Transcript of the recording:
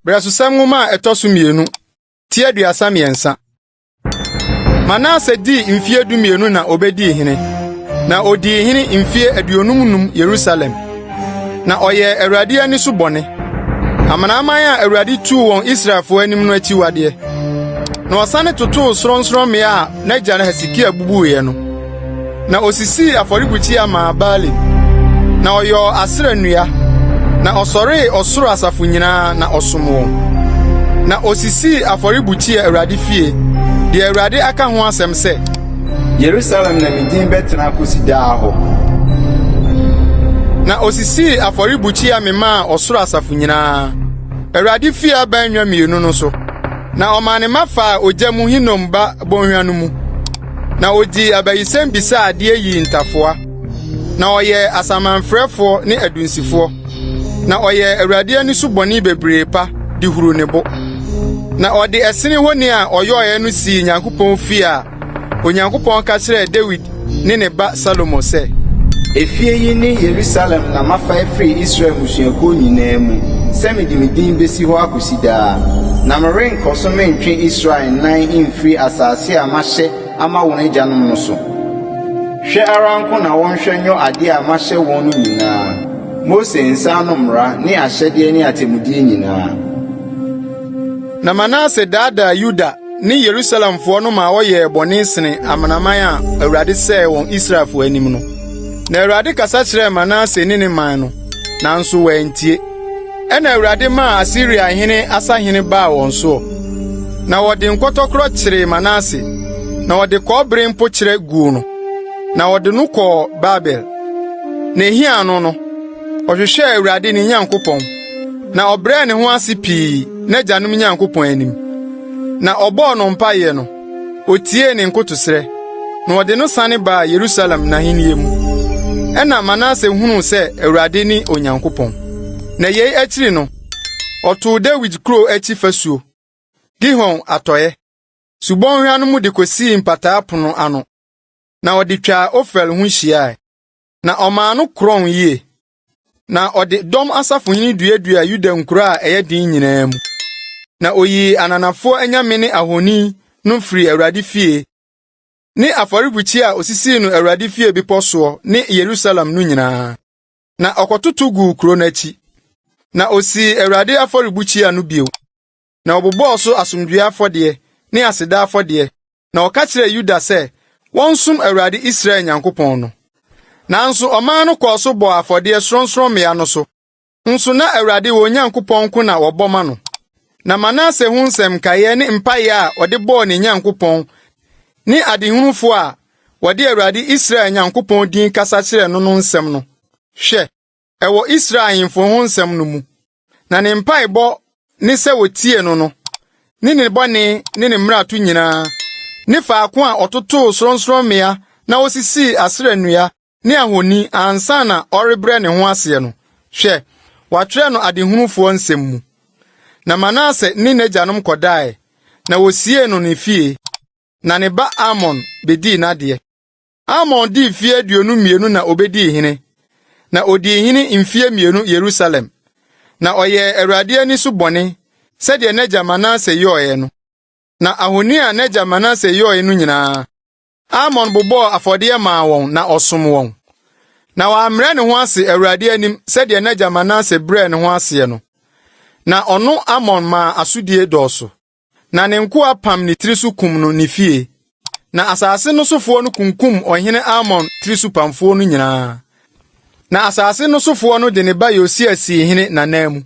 Berɛsosɛm Nwoma a ɛtɔ so mmienu, ti 33. Manase dii mfie 12 na obedii hene, na odii hene mfie 55 Yerusalem. Na ɔyɛɛ Awurade ani so bɔne, amanaman a Awurade tuu wɔn Israelfo anim no akyiwadeɛ. Na ɔsane totoo sorɔnsorɔmmea a n'agya Hesekia bubuiɛ no. Na osisii afɔrebukyia maa Baalim, na ɔyɔɔ Asera nnua, na ɔsɔree ɔsoro asafo nyinaa na ɔsom wɔn. Na osisii afɔrebukyia Awurade fie, deɛ Awurade aka ho asɛm sɛ, Yerusalem na me din bɛtena akosi daa hɔ. Na osisii afɔrebukyia memaa ɔsoro asafo nyinaa, Awurade fie abannwa mmienu no so. Na ɔmaa ne mma faa ogya mu Hinom ba bonhwa no mu. Na odii abayisɛm bisaa adeɛ yii ntafowa. Na ɔyɛɛ asamanfrɛfoɔ ne adunsifoɔ. Na ɔyɛɛ Awurade ani so bɔne bebree pa de huruu ne bo. Na ɔde ɛsene honi a ɔyɔeɛ no sii Nyankopɔn fie a Onyankopɔn ka kyerɛɛ Dawid ne ne ba Salomo sɛ, Efie yi ne Yerusalem na mafa afiri Israel mmusuakuo nyinaa mu sɛ mede me din besi hɔ akosi daa. Na merenkɔ so mentwe Israel nan mfiri asase a mahyɛ ama wɔn agyanom no so. Hwɛ ara nko na wɔnhwɛ nyɔ adeɛ a mahyɛ wɔn no nyinaa, Mose nsa ano mmara ne ahyɛdeɛ ne atemmudeɛ nyinaa. Na Manase daadaa Yuda ne Yerusalemfoɔ no ma wɔyɛɛ bɔne sene amanaman a Awurade sɛee wɔn Israelfoɔ anim no. Na Awurade kasa kyerɛɛ Manase ne ne man no, nanso wɔantie. Ɛnna Awurade maa Asiriahene asahene baa wɔn soɔ, na wɔde nkɔtɔkorɔ kyeree Manase, na wɔde kɔbere mpokyerɛ guu no, na wɔde no kɔɔ Babel. Na ehiaa no no, ɔhwehwɛɛ Awurade ne Nyankopɔn, na ɔbrɛɛ ne ho ase pii n'agyanom Nyankopɔn anim. Na ɔbɔɔ no mpae no, otiee ne nkotosrɛ, na ɔde no sane baa Yerusalem n'ahenni mu. Ɛnna Manase hunuu sɛ Awurade ne Onyankopɔn. Na yei akyiri no, ɔtoo Dawid kurow akyi fasuo, Gihon atɔe, subonhwa no mu de kosii Mpataa Pon ano, na ɔde twaa Ofel ho hyiae. Na ɔmaa no korɔn yiye. Na ɔde dɔm asafohene duaduaa Yuda nkurow a ɛyɛ den nyinaa mu. Na oyii ananafo anyame ne ahoni no firii Awurade fie ne afɔrebukyia a osisii no Awurade fie bepɔw soɔ ne Yerusalem no nyinaa. Na ɔkɔtoto guu kurow no akyi. Na osii Awurade afɔrebukyia no bio. Na ɔbobɔɔ so asomdwoe afɔdeɛ ne aseda afɔdeɛ, na ɔka kyerɛɛ Yuda sɛ wɔnsom Awurade Israel Nyankopɔn no. Nanso ɔman no kɔɔ so bɔɔ afɔdeɛ sorɔnsorɔmmea no so, nso na Awurade wɔn Nyankopɔn nko na wɔbɔ ma no. Na Manase ho nsɛm nkaeɛ ne mpaeɛ a ɔde bɔɔ ne Nyankopɔn ne adehunufo a wɔde Awurade Israel Nyankopɔn din kasa kyerɛɛ no no nsɛm no, hwɛ, ɛwɔ Israel ahemfo ho nsɛm no mu. Na ne mpaebɔ ne sɛ wotie no no, ne ne bɔne ne ne mmarato nyinaa, ne faako a ɔtotoo sorɔnsorɔmmea na osisii Asera nnua ne ahoni ansa na ɔrebrɛ ne ho aseɛ no, hwɛ, wɔatwerɛ no adehunufoɔ nsɛm mu. Na Manase ne n'agyanom kɔdae, na wosiee no ne fie, na ne ba Amon bedii n'adeɛ. Amon dii mfe 22 na obedii hene, na odii hene mfe 2 Yerusalem. Na ɔyɛɛ Awurade ani so bɔne sɛdeɛ n'agya Manase yɔeɛ no. Na ahoni a n'agya Manase yɔe no nyinaa, Amon bobɔɔ afɔdeɛ maa wɔn na ɔsom wɔn. Na wammrɛ ne ho ase Awurade anim sɛdeɛ n'agya Manase brɛɛ ne ho aseɛ no. Na ɔno Amon maa asodie dɔɔso. Na ne nkoa pam ne tiri so kum no ne fie. Na asase no sofoɔ no kunkum ɔhene Amon tirisopamfoɔ no nyinaa. Na asase no sofoɔ no de ne ba Yosia sii hene n'ananmu.